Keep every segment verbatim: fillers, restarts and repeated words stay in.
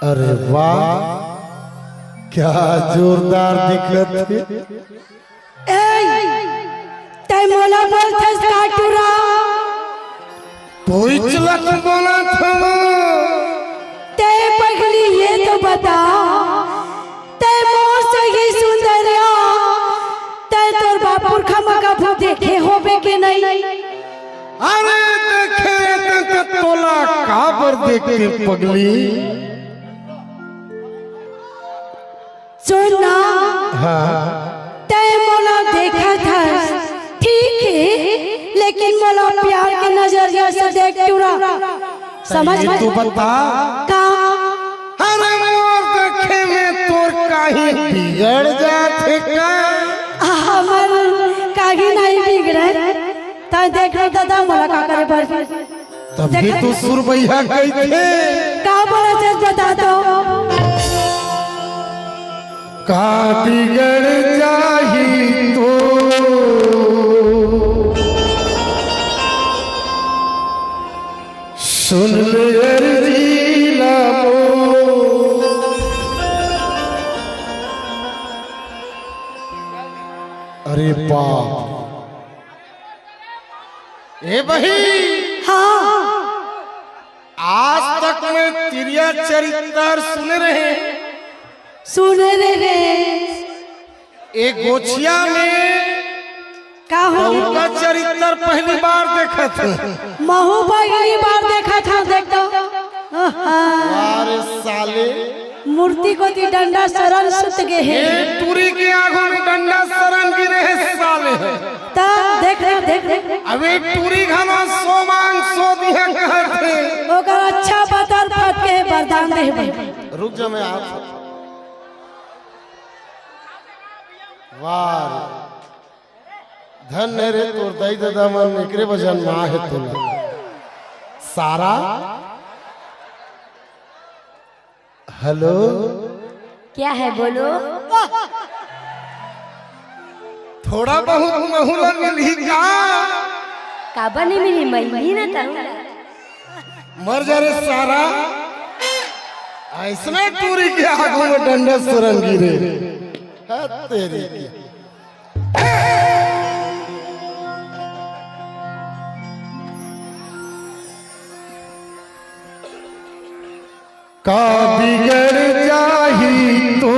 अरे वाह, क्या जोरदार दिखत हे। ए, तै मोला बोलथस का टूरा? तोइच ला तो बोलत हँव। तै पगली ये तो बता, तै मोर सगी सुंदरिया, तै तोर बाप पुरखा म कभू देखे होबे के नहीं? अरे देखे रहितेंव त तोला काबर देखतेंव पगली? सुन ना, हाँ। तै मोला देखत हस, ठीक हे, लेकिन मोला प्यार के नजरिया से देख टूरा, समझ ये में? तो बता। का? अरे मोर देखे में तोर काही बिगड़ जाथे का? हमर काही नहीं बिगड़े, तै देख ले दादा मोला का करे बर। तभी तो सुरबैया कहिथे। का बोलत हस बता तो? का बिगड़ जाही तो सुन ले अर्जी ला मोर। अरे बाप। ए बहिनी, हाँ। आज तक मैं तिरिया चरित्र सुने रहें। सुने रहें। ए गोछिया में का हो? तोर का चरित्र पहली बार देखत हँव। महूँ पहली बार देखत हँव, देख तो। आहा। अरे साले। मूर्ति कोती डंडा सरन सुत गे हे। ए टूरी के आगू में डंडा सरन गिरे हे साले। त देख रे, देख रे। अबे टूरी घलो सो मांग सो दिहा कहत हे। ओकर अच्छा बतर फटके हे, वरदान दे हे भाई। रुक जा, मैं आत हँव। वाह रे। धन्य रे तोर दाई ददा मन, एकरे वजह म आहे तोला। सारा। हेलो। क्या है बोलो? थोड़ा बहुत महू ला मिलही का? काबर नहीं मिलही, मैं ही ना तहूँ। मर जा रे सारा, अइसने टूरी के आगू में डंडा सरन गिरे। हद तेरी की। का बिगड़ जाही तो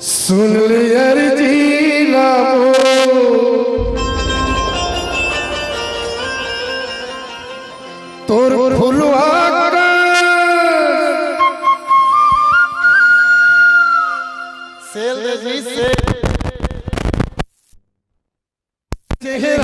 सुन ले अर्जी ला मोर। तोर फुलवा का सेल दे जी, सेल। चेहरा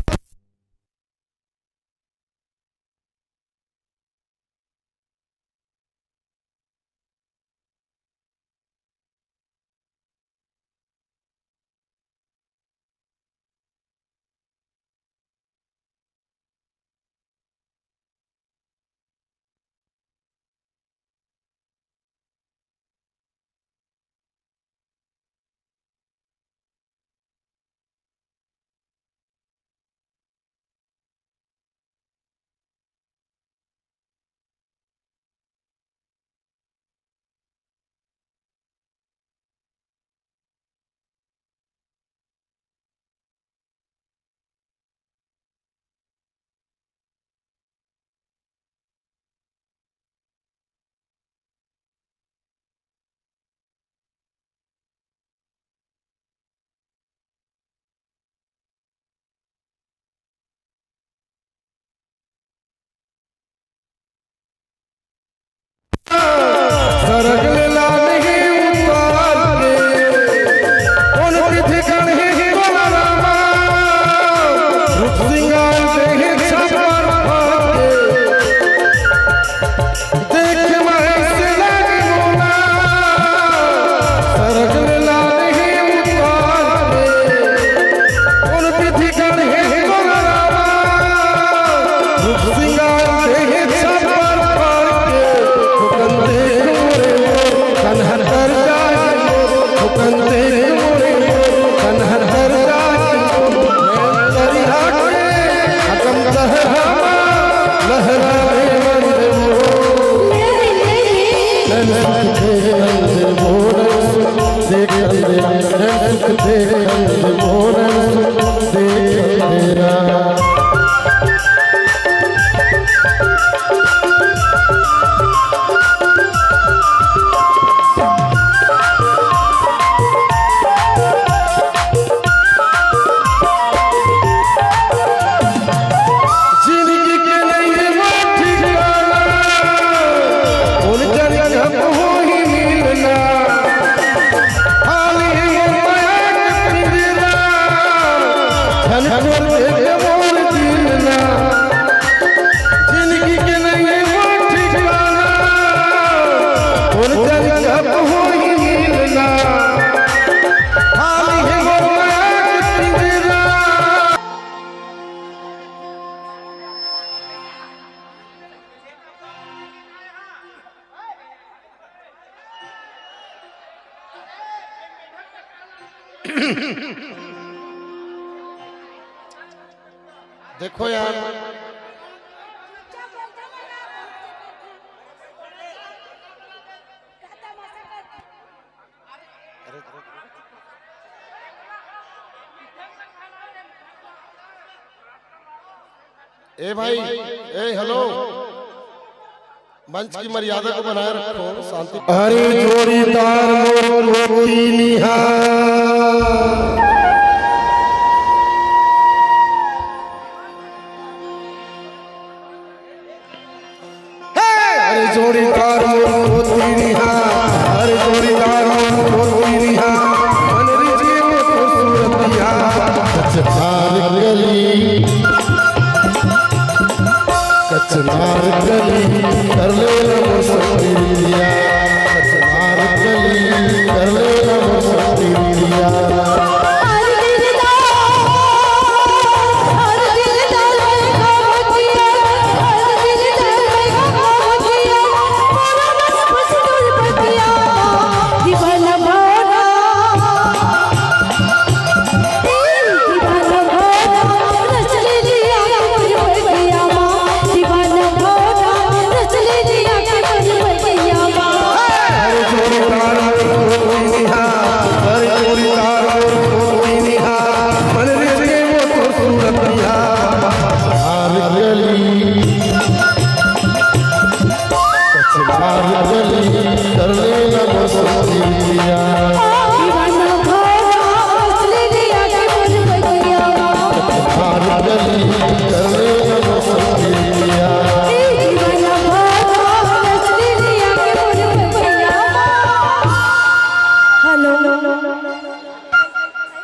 देखत मोर देखत तेरा। जिंदगी के नइये ठिकाना, उन जन कब होही मिलना। खाली माया के पिंजरा, झन छोड़ दे के मोर दिल ना। जिंदगी के नइये ठिकाना, उन जन कब होही मिलना। खाली माया के पिंजरा। देखो यार, ए भाई, ए हेलो, मंच की मर्यादा को बनाए रखो, शांति। अरे जोड़ीदार मोर कोती निहार। हे! अरे जोड़ीदार मोर कोती निहार, अरे जोड़ीदार मोर कोती निहार, मन रिझे मोर सूरतिया। कचनार कली, कचनार कली, कर ले